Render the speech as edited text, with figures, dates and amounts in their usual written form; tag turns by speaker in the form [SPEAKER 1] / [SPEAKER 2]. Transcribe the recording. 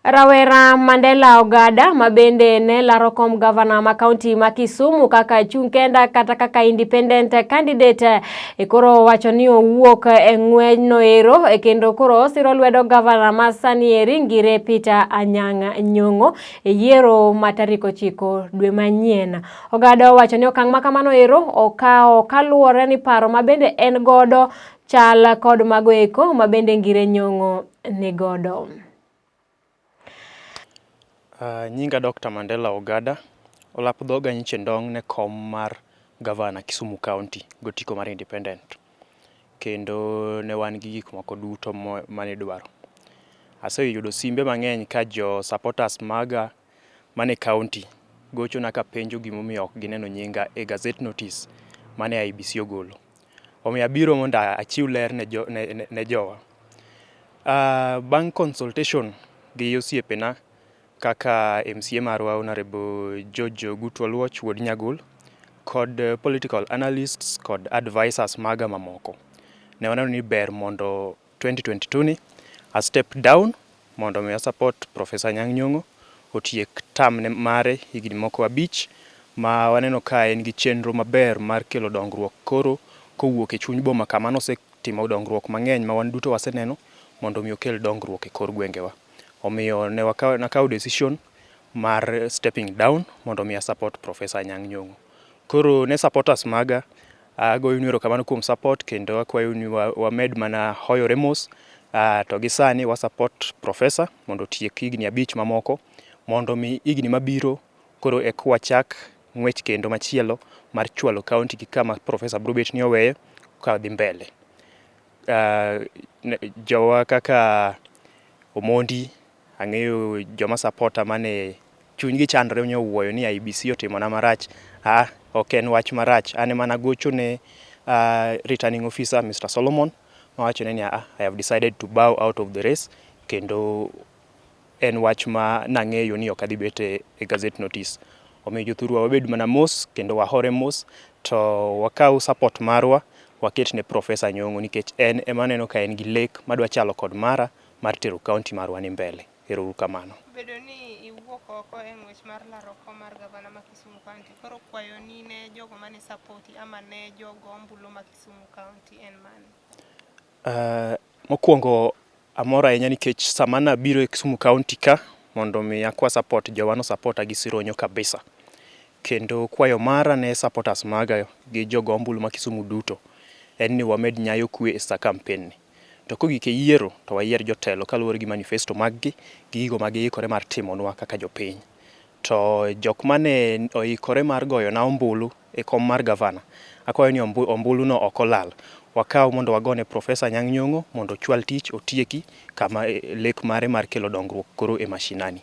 [SPEAKER 1] Rawera Mandela Ogada ma bende ne laro kom gavana ma kaunti ma Kisumu kaka chung' kenda kata kaka independent candidate e koro wacho ni owuok e ng'wechno ero e kendo koro osiro lwedo gavana ma sani eri Ngire Peter Anyang' Nyong'o e yiero ma tarik 9 dwe manyien. Ogada owacho ni okang' ma kamano ero okawo kaluwore ni paro ma bende en godo chal kod mago eko ma bende Ngire Nyong'o ni godo.
[SPEAKER 2] Nyinga Dr. Mandela Ogada, olap dhoga nyiche ndong' ne kom mar gavana Kisumu County gotiko mar independent. Kendo ne wan gi gik moko duto mane idwaro. Aseyudo simbe mang'eny ka jo supporters maga mane county gochona ka penjo gimomiyo ok gineno nyinga e gazette notice mane IEBC ogolo. Omiyo abiro mondo achiw ler ne jowa. Bang' consultation gi osiepena kaka MCA marwa Honorable George Ogutu Oluoch wuod Nyagul kod political analysts kod advisors maga mamoko. Ne waneno ni ber mondo 2022 ni a step down mondo mi support Professor Anyang' Nyong'o otiek term ne mare higni moko 5 ma waneno ka en gi chenro maber mar kelo dongruok koro kowuok e chuny boma kama nosetimo dongruok mang'eny ma wan duto waseneno mondo mi okel dongruok e kor gwengewa. Omiyo ne nakawo decision mar stepping down mondo mi a support Professor Anyang' Nyong'o. Koro ne supporters maga agoyonu erokamano kuom support kendo akwayo ni wamed mana hoyore mos to gi sani wa support Professor mondo otiek higni 5 mamoko mondo mi higni mabiro koro eka wachak ng'wech kendo machielo mar chwalo county gi kama Professor biro bet ni oweyo ka dhi mbele. Jowa kaka Omondi ang'eyo joma supporta mane chunygi chandore nyowuoyo ni IEBC otimona marach. Ok en wach marach. An ema nagocho ne returning officer Mr. Solomon mawachone ni I have decided to bow out of the race kendo en wach ma nang'eyo ni ok adhi bet e gazette notice. Omiyo jothurwa wabed mana mos kendo wahore mos to wakaw support marwa waket ne Professor Nyong'o nikech en ema aneno ka en gi lek madwa chalo kod mara mar tero county marwa ni mbele. Ero uru kamano.
[SPEAKER 3] Bedo ni iwuok oko e ng'wech mar laro kom mar gavana ma Kisumu County, koro kwayoni ne jogo mane sapoti ama ne jogo ombulu ma Kisumu County en mane?
[SPEAKER 2] Mokwongo amor ahinya nikech sama nabiro e Kisumu County ka mondo mi akwa support jowa no supporta gi sironyo kabisa. Kendo kwayo mara ne supporters maga gi jogo ombulu ma Kisumu duto en ni wamed nyayo kwe e sa campaign ni. To kogik e yiero to wayier jotelo kaluwore gi manifesto mag gi gi gigo ma giikore mar timonwa kaka jopiny. To jok mane oikore mar goyona ombulu e kom mar gavana, akwayo ni ombulu no ok olal. Wakaw mondo wagone Professor Anyang' Nyong'o mondo ochwal tich otieki kama lek mare mar kelo dongruok koro e mashinani.